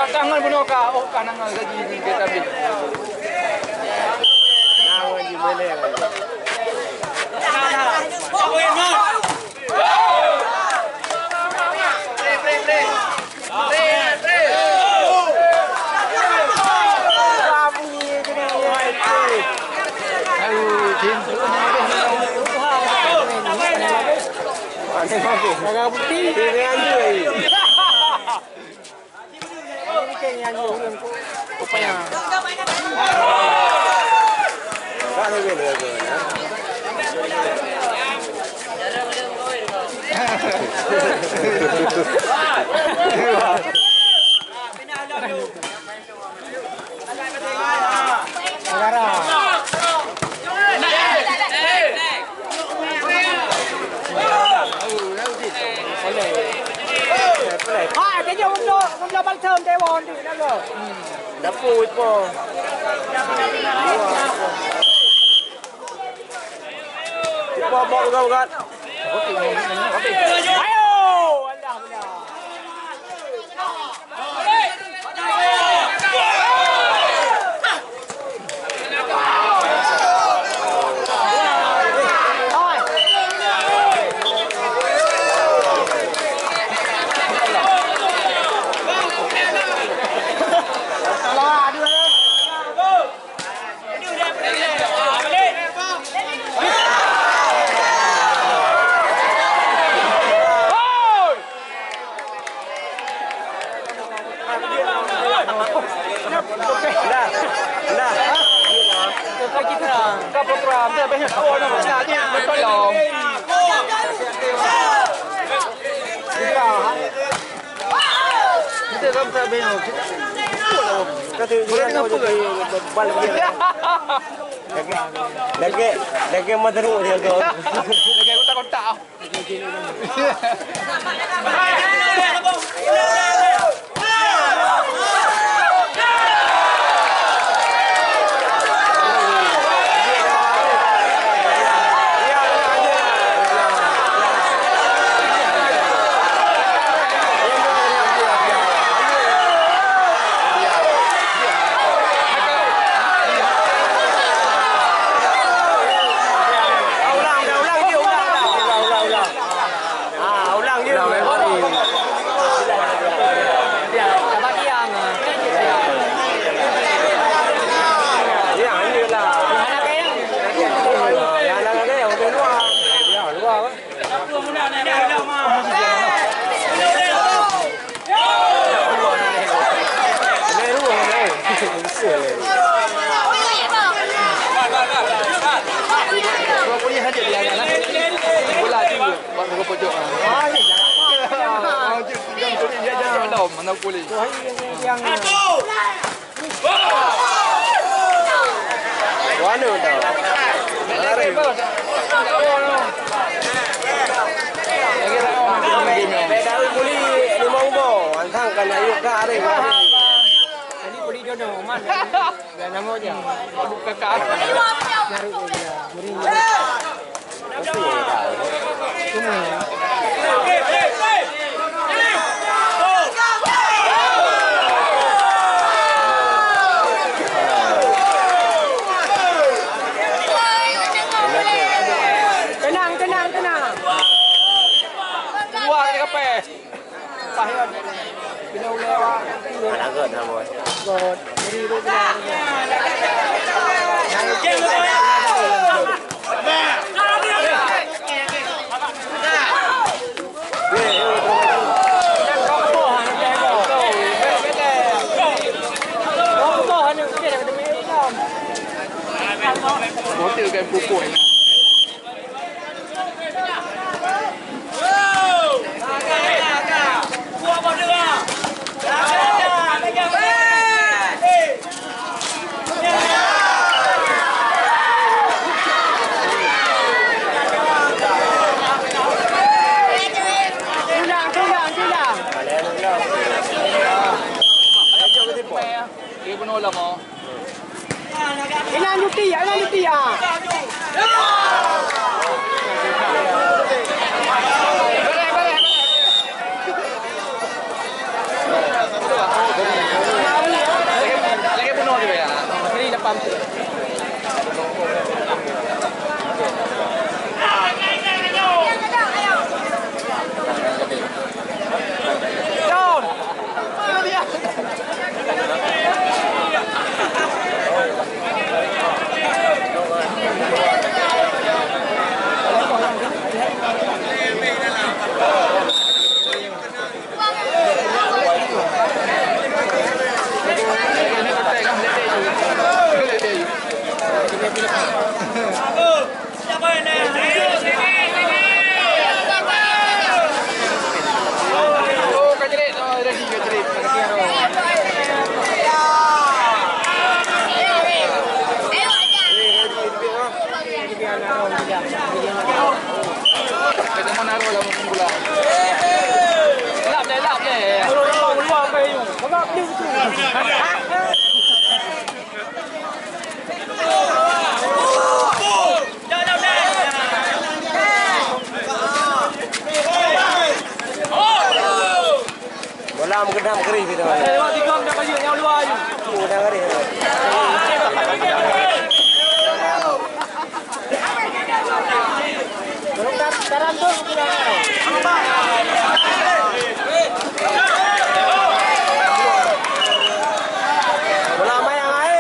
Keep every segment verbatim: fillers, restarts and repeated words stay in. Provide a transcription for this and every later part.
Tangan bunoe ka, oh, ka nangan gaji ni kita ambil. Nah, wajib boleh. Hai, kayong udah, udah balsam dewan tu, dah lo. Dapur ipo. Ipo, bawa ugat-ugat. Ayo, alah, alah. Lagi, lagi mata dia tu. Lagi kotak-kotak. Ulang, ulang, ulang, ulang, ulang, ulang, ulang. Ah, ulang je. Ulang, ulang. Ya, lanjutlah. Ya, dah, dah, dah, udah luar. Ya, luar, eh. Mana dah? Beda muli lima ubo, antang kan ayo ka arif. Tadi beli jodoh, mana? Dah nama aja. Kakak. Naruh dia. Beri. Tenang, tenang, tenang. Dua kali kapeh. Hotel kan pukul. Dia bunuh ulama. Inan juti, inan juti, ah. Bola meukeudam keurih pih teuma. Meukeudam keurih. Bola mayang aé.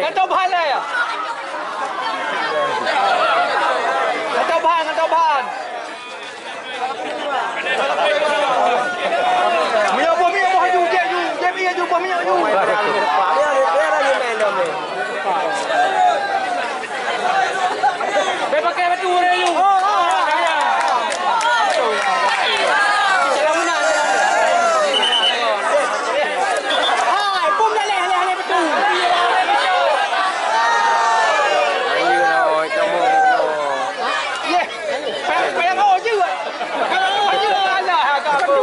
Kantô bahan lah ya. Kantô bahan, kantô bahan. Minyak boh, minyak boh aju, jép ju, jép ju, boh minyak ju. Bèk pakai batu lé ju. Oh, oh, oh. Hai, bom dah leh, leh, leh batu. Ayo, kamu. Yeh. Payang, payang oh jeuet. Payang oh jeuet. Alah, agak apa?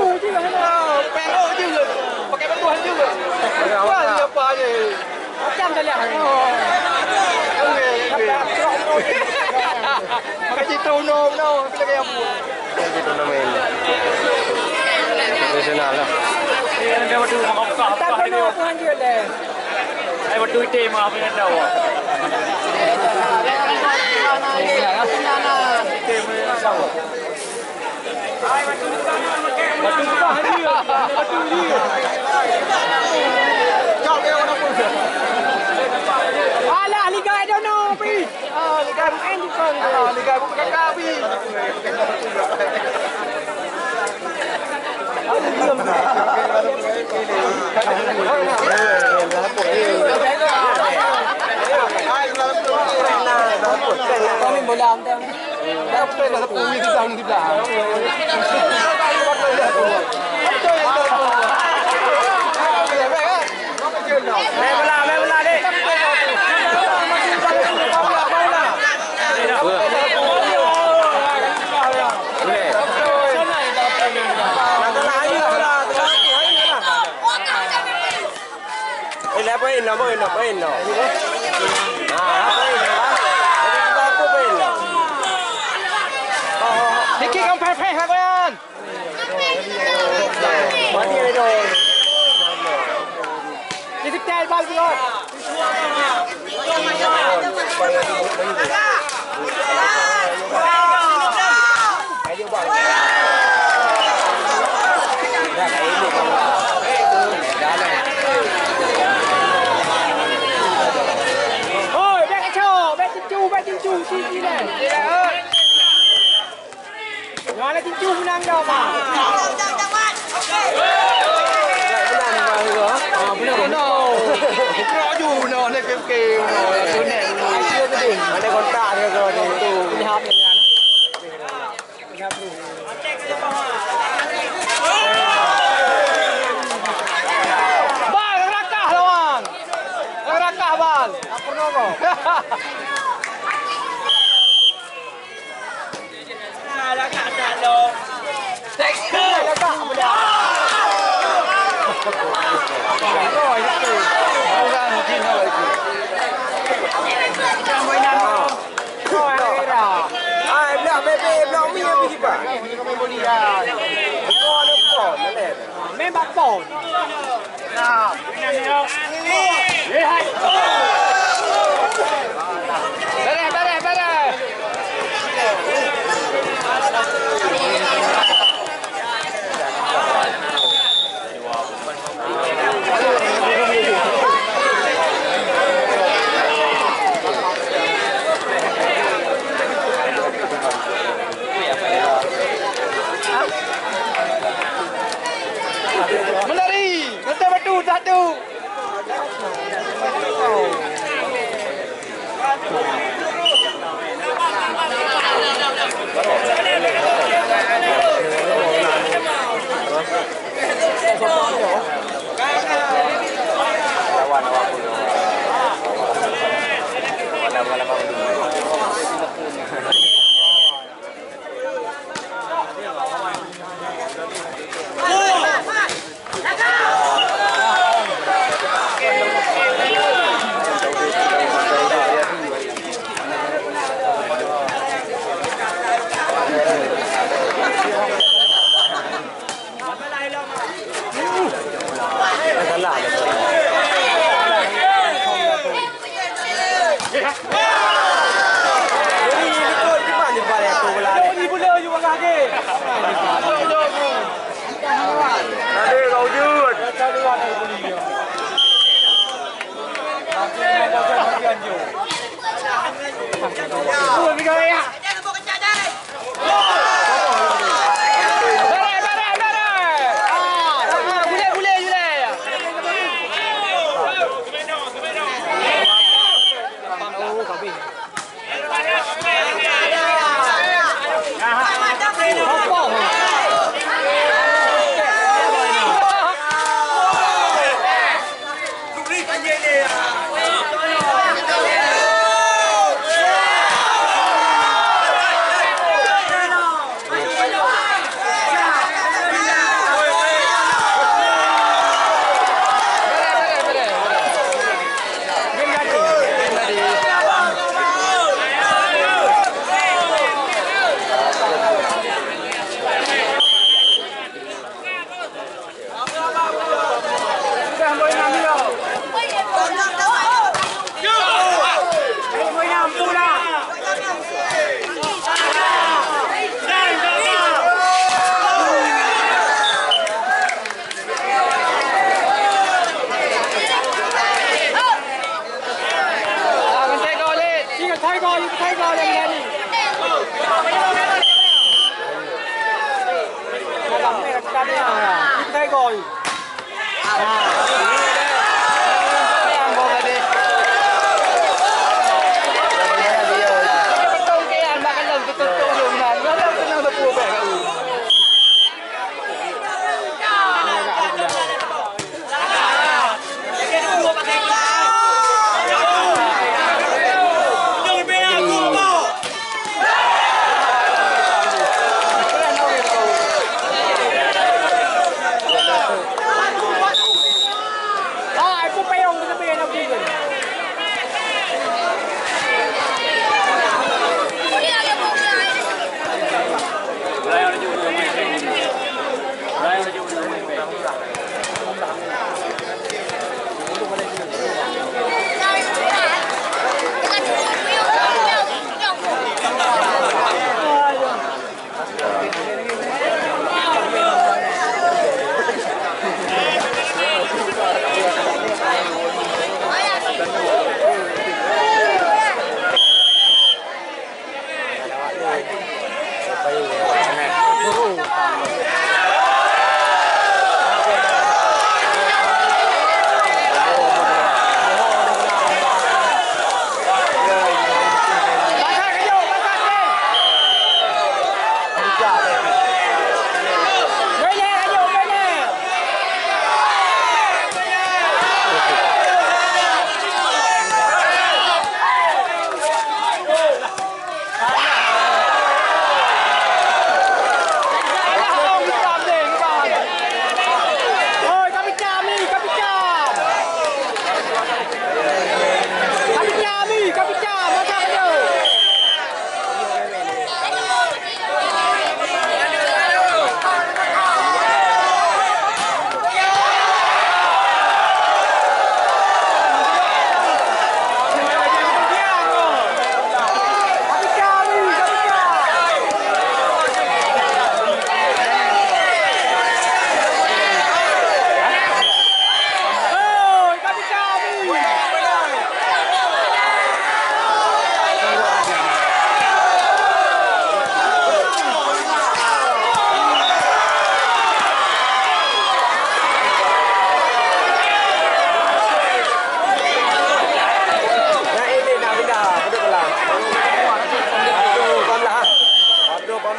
Payang oh jeuet. Pakai batu jeuet. Wah, siapa ni? Macam dah lihat. Oh. Okey, okey. Pakai situ, no, no. Kita kaya apa? Kita main. Profesional lah. Tak perlu apa deh. Ai, batu item mah, apa yang tahu? Alah, Liga Edono, pi. Ah, Liga Edono, pi. Poin noh. Ah, poin noh, ah. Jadi kita apa poin noh? Niki kan peh-peh lah, Boyan. Mati dah tu. Di sekitar bal juga. Oi, bèk kacau, bèk tincu, bèk tincu, sisi deh. Nyoe lé tincu meunang dah, Bang. Ah, beuna, beuna. Bukra ju beuna lé kem-kem. Ada kontak dia tu. Bal rakah lawan. Rakah bal. Tak pernah kau. Memang pon. Beres, beres, beres. Meunari, kata batu satu.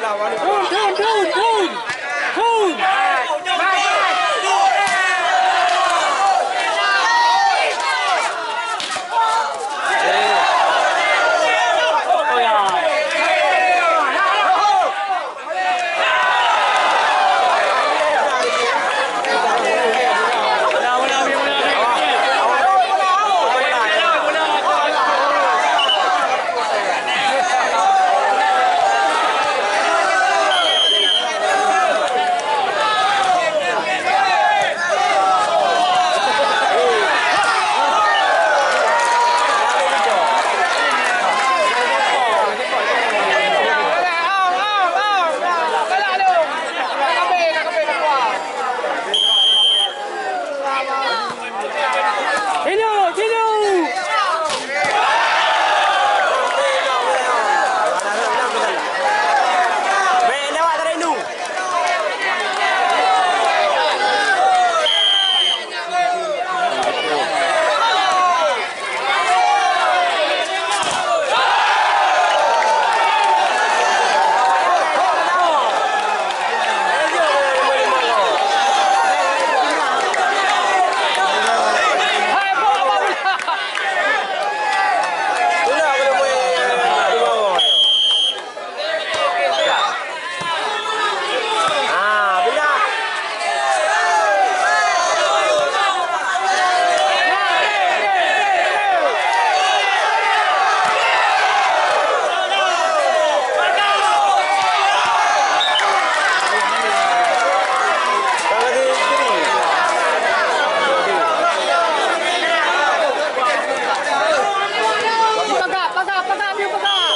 Thon, thon, thon, thon. Thon. Tinu, Tinu! Bèk lewat dari nu. Pagat, pagat, pagat, pagat!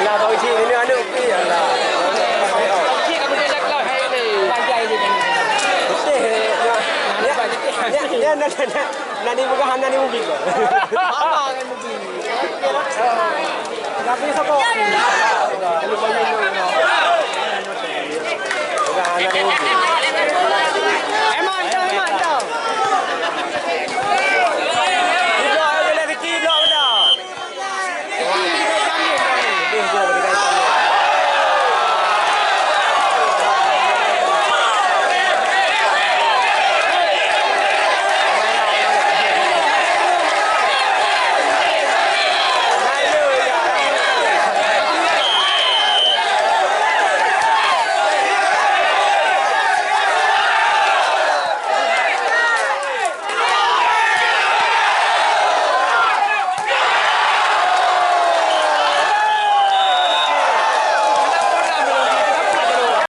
Alah, bau cik ni aneuk pi, alah. Cik kamu dia dah keluar hari ni. Panjai dia ni. Betul. Ya, ya, ya, ya, ya, ya, ya, ni peugah hana ni mungkin. Apa kan mungkin? Tapi siapa? Peugah hana ni mungkin. Eman, jom, Eman, jom.